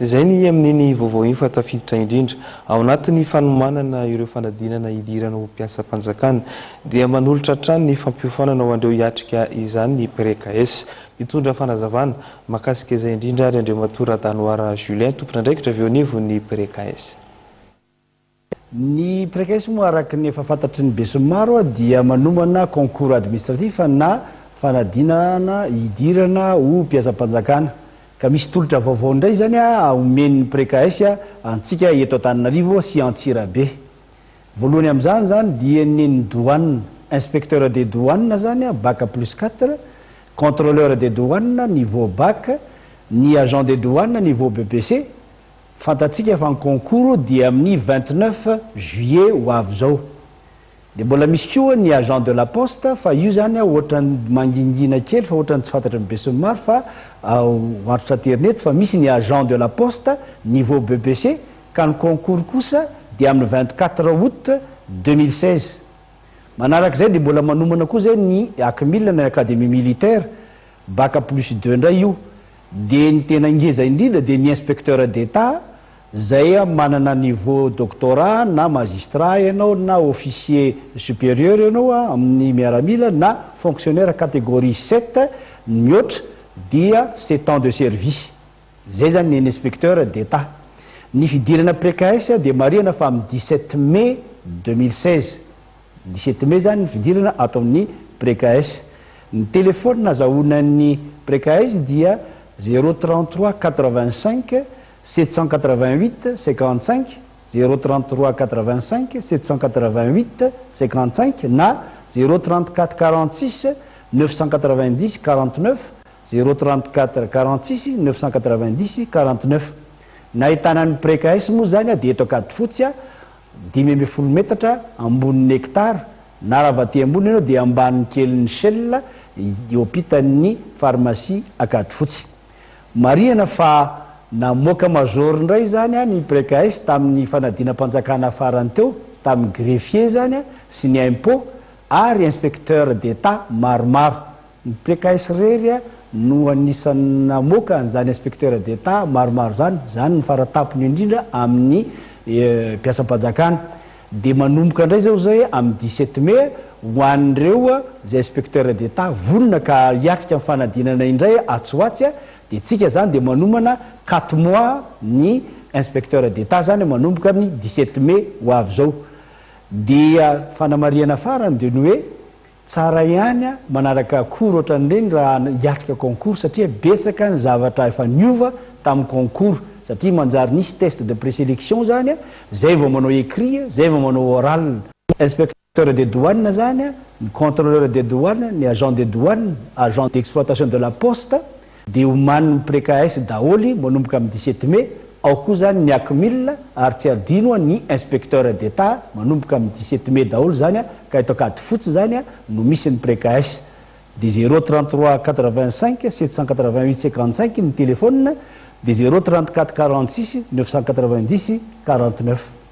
Izay ny amin'iny vaovao iny fa tafiditra indrindra ao anatin'ny fanomanana ireo fanadinana hidirana ho mpiasam-panjakana dia manolotra hatrany ny fampiofanana ho an'ireo hiatrika izany ny PRECAES. Mitondra fanazavana mahakasika izay indrindra ary Andriamatoa Radanoara Julien, tompon'andraikitra avy eo anivon'ny PRECAES. Ny PRECAES moa araka ny efa fantatry ny besinimaro dia manomana concours administratif na fanadinana hidirana ho mpiasam-panjakana. Ka misy tolotra vaovao indray izany omen'ny PRECAES antsika eto Antananarivo sy Antsirabe. Voalohany amin'izany izany dia ny ny douane, inspecteur des douanes izany bac plus quatre, contrôleur des douanes niveau bac, ny agent des douanes niveau BEPC. Fantatsika fa ny concours dia amin'ny 29 juillet ho avy izao. Dia mbola misy koa ny agent de la poste fa io izany ohatran'ny mangingina kely fa ohatran'ny tsy fantatry ny besinimaro fa ho antotra aterineto fa misy ny agent de la poste niveau BEPC ka ny concours kosa dia amin'ny 24 août 2016. Manarak'izay dia mbola manomana koa izay ny ACMIL na Académie militaire, bac plus deux indray io. Dia ny tena ngeza indrindra dia ny inspecteur d'Etat zay manana niveau doctorat na magistrat ianao na officier supérieur ianao amin'ny miaramila na fonctionnaire catégorie sept mihoatra dia sept ans de service. Zay zany ny inspecteur d'Etat. Ny fidirana PRECAES dia marihana fa amin'ny 17 mai 2016. 17 mai zany ny fidirana ato amin'ny PRECAES. Ny téléphone azahoana ny PRECAES dia 033 85 788 55, 033 85 788 55 na 034 46 990 49, 034 46 990 49. Nahitana ny PRECAES moa zany dia eto Ankadifotsy, 15 metatra ambonin'ny hectare, na raha avy aty ambony ianao dia ambany kelin'ny Shell eo ampitan'ny pharmacie Ankadifotsy. Marihana fa namoaka major indray izany ny PRECAES tamin'ny fanadinam-panjakana farany teo, tamin'ny greffier izany sy ny impôt ary inspecteur d'Etat maromaro. Ny PRECAES irery no anisan'ny namoaka an'izany inspecteur d'Etat maromaro izany, izany no faratampony indrindra amin'ny mpiasam-panjakana. Dia manomboka indray izao izay amin'ny 17 mai ho an'ireo izay inspecteur d'Etat vonona ka hiatrika ny fanadinana indray atsy ho atsy, dia tsika izany dia manomana 4 mois ny inspecteur d'Etat izany manomboka amin'ny 17 mai ho avy izao. Dia fanamarihana farany dia ny hoe tsara ihany manaraka cours ohatran'ireny raha hiatrika concours satria betsaka ny zavatra efa niova tamin'ny concours satria manjary nisy test de présélection zany, zay vao manao écrit, zay vao manao oral. Inspecteur des douanes zany, ny contrôleur des douanes, ny agent des douanes, agent d'exploitation de la poste dia homanin'ny PRECAES daholo manomboka amin'ny 17 mai. Ao koa zany ny ACMIL ary tsy adino ny inspecteur d'Etat manomboka amin'ny 17 mai daholo zany, ka eto Ankadifotsy zany no misy ny PRECAES. Dia 033 85 788 55 ny téléphone, dia 034 46 990 49.